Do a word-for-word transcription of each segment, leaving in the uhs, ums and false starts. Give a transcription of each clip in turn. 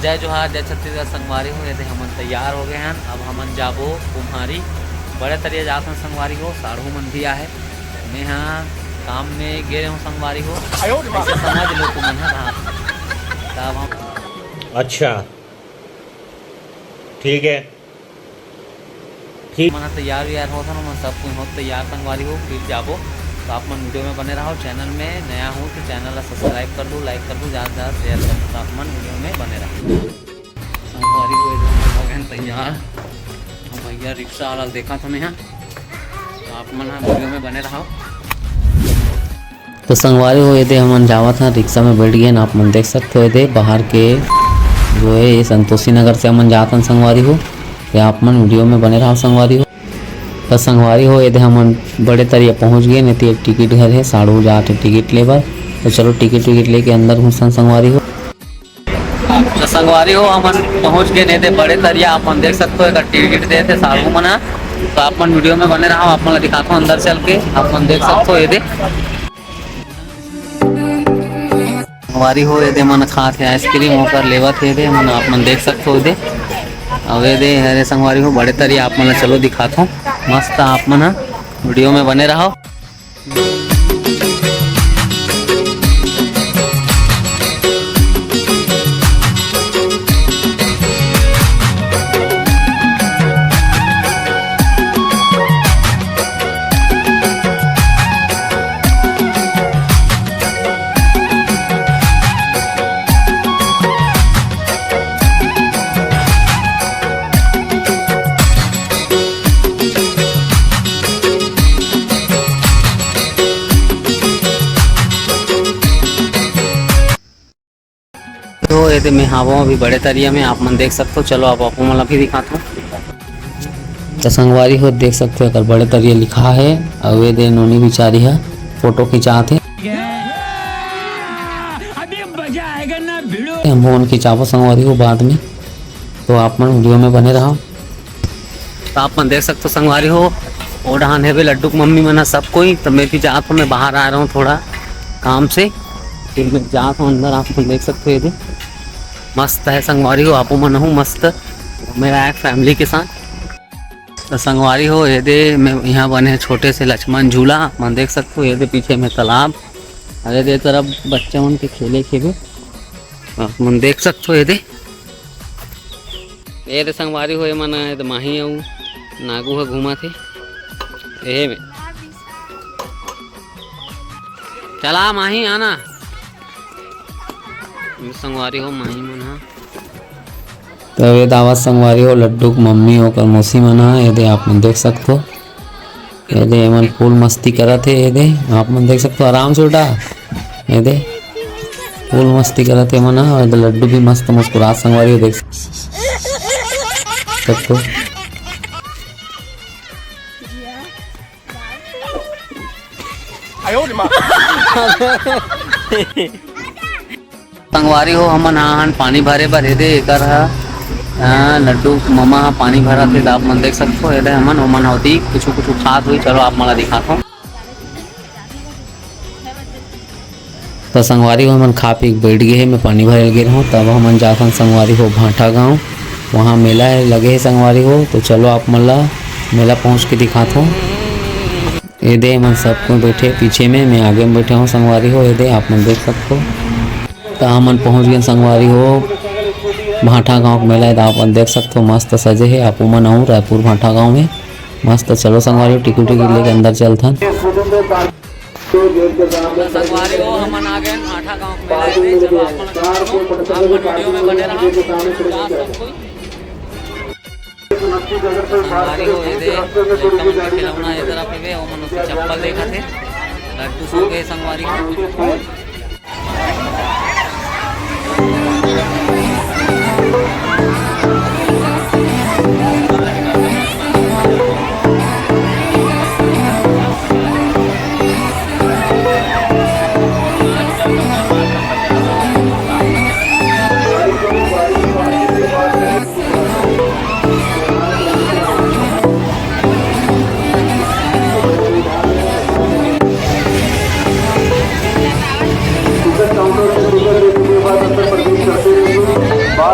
जय जोहार, जय छत्तीसगढ़ संगवारी हो। एदे हमन तैयार हो गए हन, अब हमन जाबो कुम्हारी। बड़े तरिया जात हन संगवारी हो, साढ़ू मन भी आहे। मैं हा काम में गे रहूं संगवारी हो, ऐसे समझ लो तुमन हा। तब हम अच्छा, ठीक है। ठीक। मन तैयार व्यार होत हन, मन सब कोई होत तैयार संगवारी हो, फिर जाबो। तो आप मन वीडियो में बने रहो। चैनल में नया हो तो चैनल ला सब्सक्राइब कर दो, लाइक कर दो, ज़्यादा से ज़्यादा शेयर कर दो। तो आप मन वीडियो में बने रहो। संगवारी हो, एकदम हो गए हैं तैयार। अब भैया रिक्शा वाला देखा था मैं यहाँ, तो आप मन हाँ वीडियो में बने रहो। तो संगवारी हो, एदे हमन जावत हन, रिक्शा में बैठ गए हन। आप मन देख सकते हो, एदे बाहर के जो है, ये संतोषी नगर से हमन जात हन संगवारी हो। या आप मन वीडियो में बने रहो संगवारी हो। तो संगवारी हो, एदे हमन बड़े तरिया पहुंच गए, नहीं तो ये टिकट घर है, साढ़ू जात है टिकट ले बर। तो चलो टिकट विकट लेके अंदर घुसन संगवारी हो। तो संगवारी हो, हमन पहुंच गए ने दे बड़े तरिया। आप मन देख सकते हो, एकर टिकट देथे साढ़ू मन ह। तो आप मन वीडियो में बने रहो, आप मन ला दिखाता हूँ अंदर चल के। आप मन देख सकते हो, ये दे संगवारी हो, ये दे मन खात हे आइसक्रीम, ओकर लेवत हे दे मन, आप मन देख सकते हो दे। अब ये दे हरे संगवारी हो, बड़े तरिया आप मन ला चलो दिखाता हूँ। मस्त आप मन ह वीडियो में बने रहो। तो एदे में हावों अभी बड़े तरिया में, आप मन देख सकते हो। चलो, आप आपको मन ला भी दिखाता हूँ। तो संगवारी हो, देख सकते हो, एकर बड़े तरिया लिखा है। अउ एदे नोनी बिचारी है, फोटो खिंचात है। अभी मजा आएगा ना भिड़ो। हम फोन खिंचाबो संगवारी हो बाद में, तो आप मन वीडियो में बने रहो। तो आप मन देख सकते हो संगवारी हो, ओ डहान हेबे लड्डू के मम्मी मन ह सब कोई। तो मैं भी जात हूँ, मैं बाहर आ रहा हूँ थोड़ा काम से, फिर मैं जात हूँ अंदर। आप मन देख सकते हो, ये दे मस्त है संगवारी हो, आपो मन हूँ मस्त घूमे लायक फैमिली के साथ। तो संगवारी हो, ये दे मैं यहाँ बने हैं छोटे से लक्ष्मण झूला, आप मन देख सकते हो। ये दे पीछे में तालाब, अरे दे तरफ बच्चे मन के खेले के भी आप मन देख सकते हो। ये दे ये दे संगवारी हो, एमन, ये दे माही अउ नागू ह घूमत हे। एहे में चला माही आना। संगवारी हो, माही मन ह। तो ये दावत संगवारी हो, लड्डू के मम्मी, ओकर मौसी मन ह। ये दे आप मन देख सकते हो। ये दे, एमन फुल मस्ती करत हे। ये दे, आप मन देख सकते हो, आराम से उठा। ये दे, फुल मस्ती करत हे एमन ह। और ये दे, लड्डू भी मस्त मुस्कुरात संगवारी हो, देख सकते हो। संगवारी हो, हमन आए हन पानी भरे बर। एदे एकर ह, अ, लड्डू ममा ह पानी भरत हे, त आप मन देख सकथो। एदे हमन, ओमन होती कुछु कुछु खात होही। चलो, आप मन ला दिखाथो। त संगवारी हो, हमन खा पी के बैठ गे हे। मैं पानी भरे ल गे रहूं, तब हमन जाथन संगवारी हो भांठा गांव, वहां मेला हे, लगे हे संगवारी हो। तो चलो, आप मन ला मेला पहुंच के दिखाथो। एदे, एमन सब कोई बैठे पीछे में, मैं आगे में बैठे हूँ संगवारी हो। एदे, आप मन देख सकते हो। त हमन पहुँच गए संगवारी हो भांठा गांव के मेला। एदे, आप मन देख सकते हो, मस्त सजे हे। आप मन आऊ रायपुर भांठा गांव में मस्त। चलो संगवारी हो, टिकट टिकट लेके अंदर चलथन। संगवारी हो, हमन आ गए भांठा गांव के मेला। एदे, चलो आप मन, आप मन वीडियो में बने रहो। संगवारी हो, एदे, लइका मन के खिलौना ए तरफ हेवे, ओमन ओती चप्पल देखत हे। लड्डू सो गए संगवारी हो। टिकट काउंटर से टिकट लेने के बाद अंदर प्रवेश करते हुए बार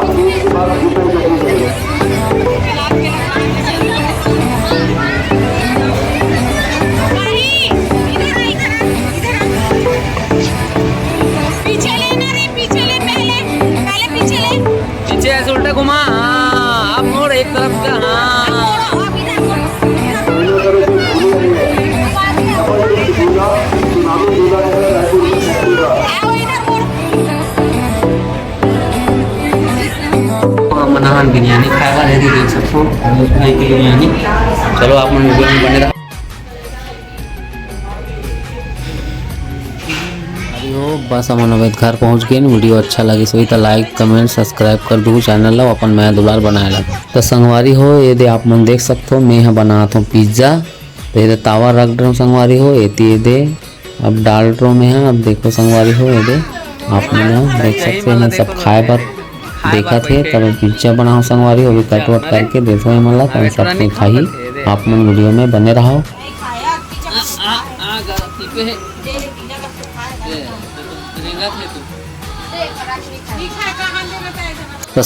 पीछे लेना रे, पीछे ले, पहले, पहले पीछे ले। पीछे ऐसे उल्टा घुमा, हाँ, अब मोड़ एक तरफ का, हाँ। अब मोड़ो, अब इधर मोड़ो। आओ, इधर मोड़ो। हमन आन बिरयानी खाए वाले, देख सकथो, बिरयानी। चलो, आप मन वीडियो में बने रहो। अरे हो, बस हमन अब घर पहुंच गेन। वीडियो अच्छा लगिस होही त like, comment, subscribe कर दू channel ला, अपन मया दुलार बनाए ला। त संगवारी हो, ये दे आप मन देख सकथो, मैं ह बनात हूँ pizza। त ये दे तावा रख डरम संगवारी हो, एती ये दे अब डाल डरम मैं ह। अब देखो संगवारी हो, ये दे आप मन ह देख सकथो, मैं सब खाए बर देखत हे। तब pizza बनाओ संगवारी हो, अभी cut वट करके देखो ये मन ला, तब सब कोई खाही। आप मन वीडियो में बने रहो। त